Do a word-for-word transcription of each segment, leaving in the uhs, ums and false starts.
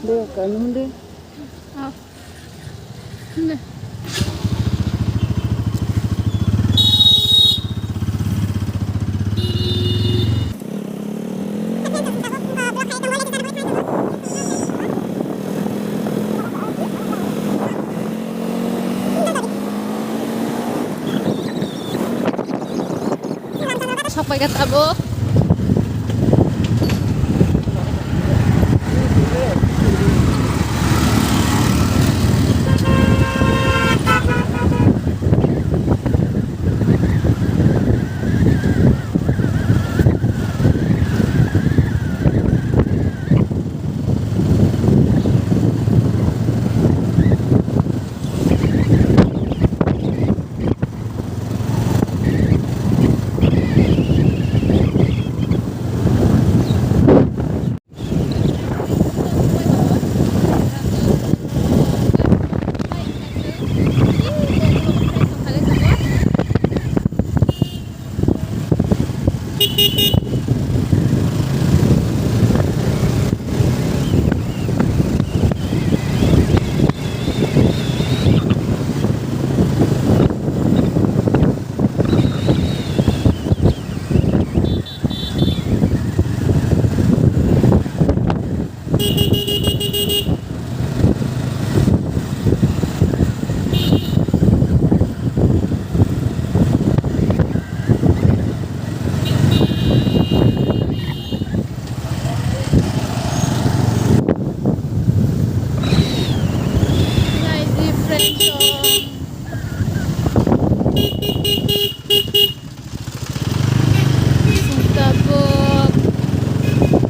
De, kanun de. Ah. Ne. Sok pai kha tabuk. Naidi friend song. Chwng tabuk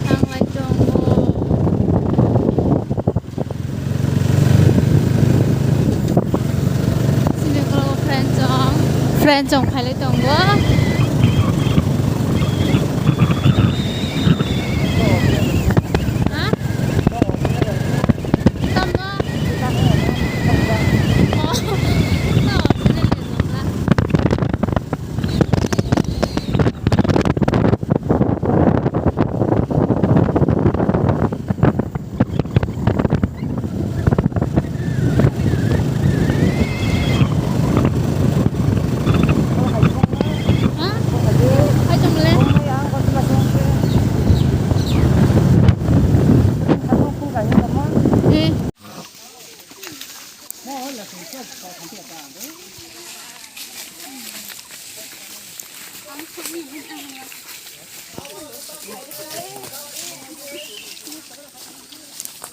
thanglai tongo. Chini ukulok friend song, friend song phailai tongo. Ha? Tamo? Oh, no, sini ni nokla. Ha? Hai tongmole? Eh.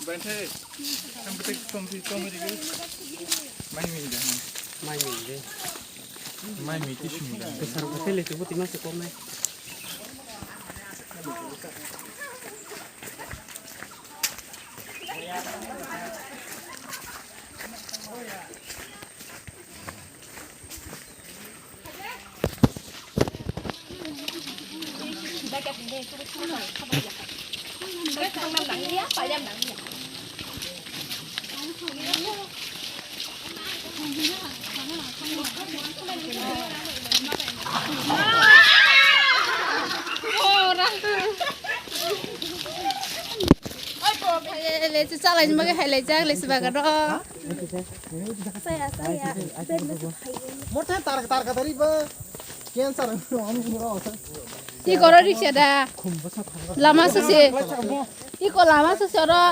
Bente, ang betek tom si tom ri. Mai mi da. Mai mi de. Mai mi ti sum da. Besar ko tele tu buti mas ko mai. Lesi chalai ni bagwi hai lai jak lesi bagaro. Saya, saya. Mota tar tar ka tari ba. Cancer. Ti goro riksa da. Lama sose. Ti ko lama sose oro.